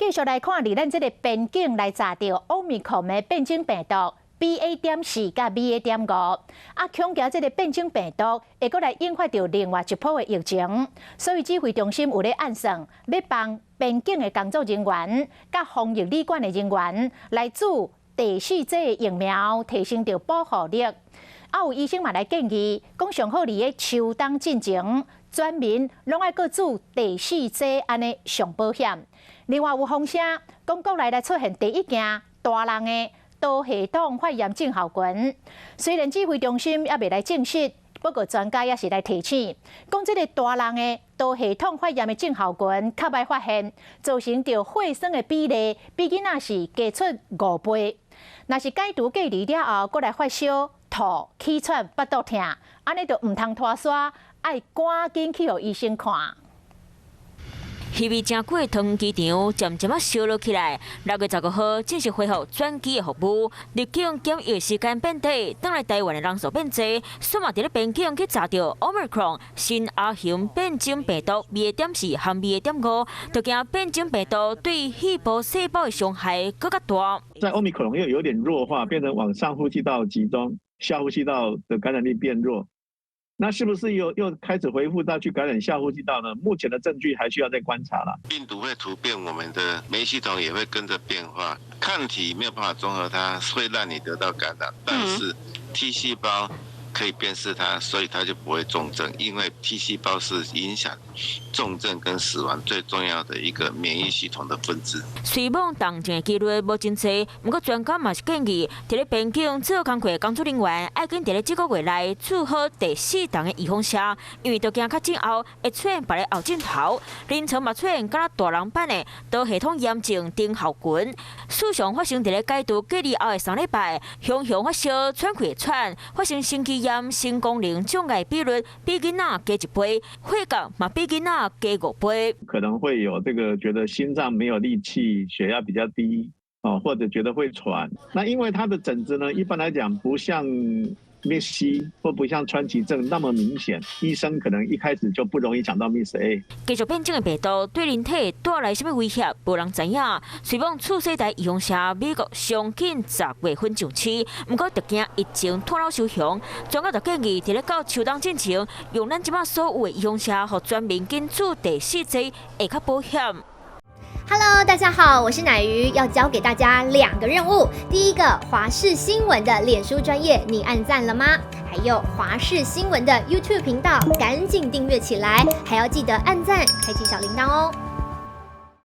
繼續來看，佇咱這個邊境來查著奧密克戎的變種病毒 BA.4佮 BA.5，啊，恐驚這個變種病毒會閣來引發著另外一波的疫情，所以指揮中心有咧按算，欲幫邊境的工作人員、佮防疫旅館的人員來注第四劑疫苗，提升著保護力。啊，有醫生嘛來建議，講上好佇咧秋冬進前，全民攏愛閣注第四劑，按呢上保險。另外有風聲講國內來出現第一件大人的多系統發炎症候群，雖然指揮中心猶未來證實，不過專家也是來提醒，講這個大人的多系統發炎的症候群較䆀發現，造成著血栓的比例比囡仔是加出5倍。若是解除隔離了後，閣來發燒、吐、氣喘、腹肚疼，按呢就毋通拖沙，愛趕緊去予醫生看。稀微誠久的桃園機場漸漸仔燒熱起來。6月15號正式恢復轉機的服務，入境檢疫時間變短，轉來台灣的人數變濟，煞嘛佇咧邊境去查著 Omicron 新亞型變種病毒 BA.4和 BA.5，就驚變種病毒對肺部細胞的傷害閣較大。在 Omicron 又有點弱化，變成往上呼吸道集中，下呼吸道的感染力變弱。那是不是又開始恢復到去感染下呼吸道呢？目前的證據還需要再觀察啦。病毒會突變，我們的免疫系統也會跟着變化，抗體沒有辦法中和它，會讓你得到感染，但是 T 細胞可以辨識它，所以它就不會重症，因為 T 細胞是影響重症跟死亡最重要的一個免疫系統的分子。雖罔重症的幾率無真濟，毋過專家嘛是建議，佇咧邊境做工課的工作人員，愛緊佇咧這個月內注好第四針的預防射，因為著驚確診後會出現別个後症頭。臨床嘛出現敢若大人版的多系統炎症症候群，事常發生佇咧解除隔離後的3禮拜，雄雄發燒、喘氣會喘、發生心肌炎、心功能障礙比率比囡仔加1倍，血壓嘛比囡仔加5倍。可能會有這個覺得心臟沒有力氣，血壓比較低，哦，或者覺得會喘。那因為它的疹子呢，一般來講不像 MIS-C 或不像川崎症那麼明顯，醫生可能一開始就不容易想到 MIS-A。繼續變種的病毒對人體帶來啥物威脅，無人知影。雖罔次世代預防射美國上緊10月份上市，毋過著驚疫情拖老傷熊。專家就建議，佇咧到秋冬進前，用咱這擺所有的預防射，予全民緊注第四劑，會較保險。 Hello，大家好，我是乃瑜，要交給大家兩個任務。第一個，華視新聞的臉書專頁，你按讚了嗎？還有華視新聞的 YouTube 頻道，趕緊訂閱起來，還要記得按讚，開啟小鈴鐺哦。